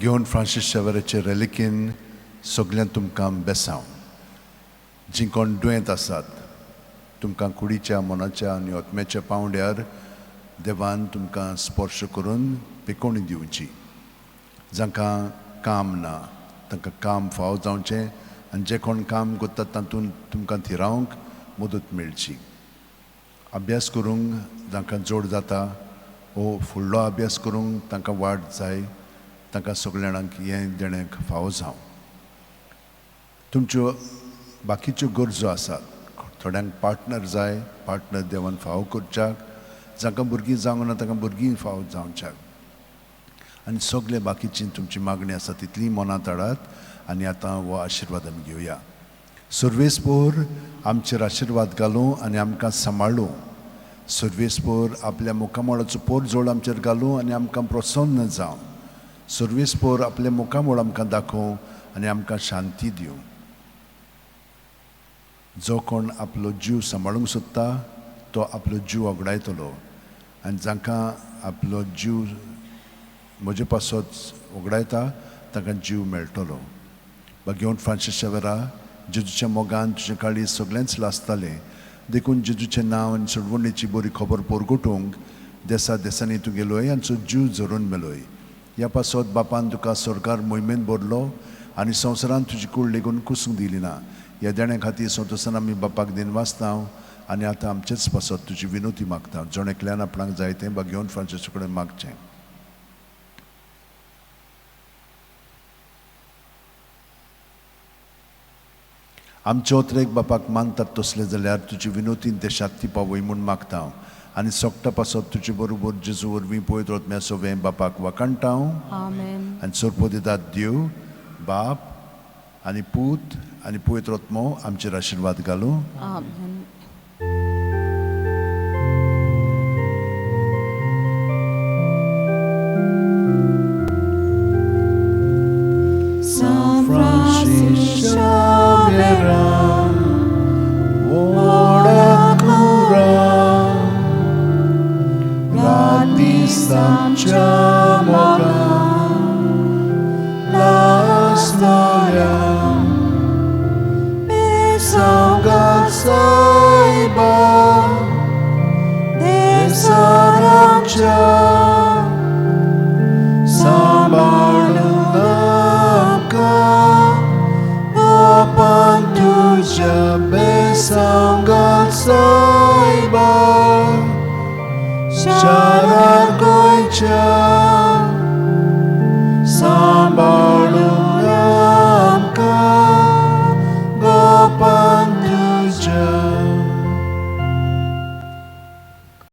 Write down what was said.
घेवन फ्रांसीस शेवराचे रेलिकेन सगळ्यांत तुमकां बेसांव. जीं कोण दुयेंत आसात तुमकां कुडीच्या, मनाच्या आनी आत्म्याच्या पांवड्यार देवान तुमकां स्पर्श करून पिकोवणी दिवची. जांकां काम ना तांकां काम फावो जावचें आनी जे कोण काम करतात तातूंत तुमकां थिरावंक मदत मेळची. अभ्यास करूंक जांकां जोड जाता वो फुडलो अभ्यास करूंक तांकां वाट जाय, तांकां सगल्या जाणांक हें देण्याक फावो जावं. तुमच्यो बाकीच्यो गरजो आसात, थोड्यांक पार्टनर जाय, पार्टनर देवान फावो करच्याक, जांकां भुरगीं जावंक ना तांकां भुरगीं फावो जावच्याक, आनी सगळे बाकीची तुमची मागणी आसा तितलीं मनांत हाडात. आनी आतां हो आशिर्वाद आमी घेवया. सर्वेस्पोर आमचेर आशिर्वाद घालूं आनी आमकां सांबाळूं. सर्वेस्पोर आपल्या मुखामळाचो पोरजोळ आमचेर घालूं आनी आमकां प्रसन्न जावं. सर्वेस्पोर आपल्या मुखामळ आमकां दाखोवं आनी आमकां शांती दिवं. जो कोण आपलो जीव सांबाळूंक सोदता तो आपलो जीव वगडायतलो आनी जांकां आपलो जीव म्हजे पासत वगडायता तांकां जीव मेळटलो. भाग्यवंत फ्रांसीस शेवरा, जेजूच्या मोगान तुजें काळीज सगळेंच लासतालें, देखून जेजूचें नांव आनी सोडवणेची बरी खबर परगटूंक देसा देसांनी तूं गेलोय आनी जीव झरोवन मेलोय. ह्या पासत बापान तुका सरकार मोहिमेन भरलो आनी संवसारांत तुजी कूड लेगून कुसूंक दिली ना. ह्या देण्या खातीर संतोसान आमी बापाक दिनवासता आनी आतां आमचेच पासत तुजी विनोती मागता. जण एकल्यान आपणाक जाय तें भाग्यवंत फ्रांसीसा कडेन मागचें. आमचे ओतरेक बापाक मानतात तसलें जाल्यार तुजी विनोतीन देशांत ती पावय म्हूण मागता हांव आनी सोगटा पासत तुजे बरोबर जेजू वरवीं पवित्र आत्म्या सोवें बापाक वाखाणटा हांव. आमेन. आनी सोरपोदिदाद देव बाप आनी पूत आनी पवित्र आत्मो आमचेर आशिर्वाद घालूं. आमेन.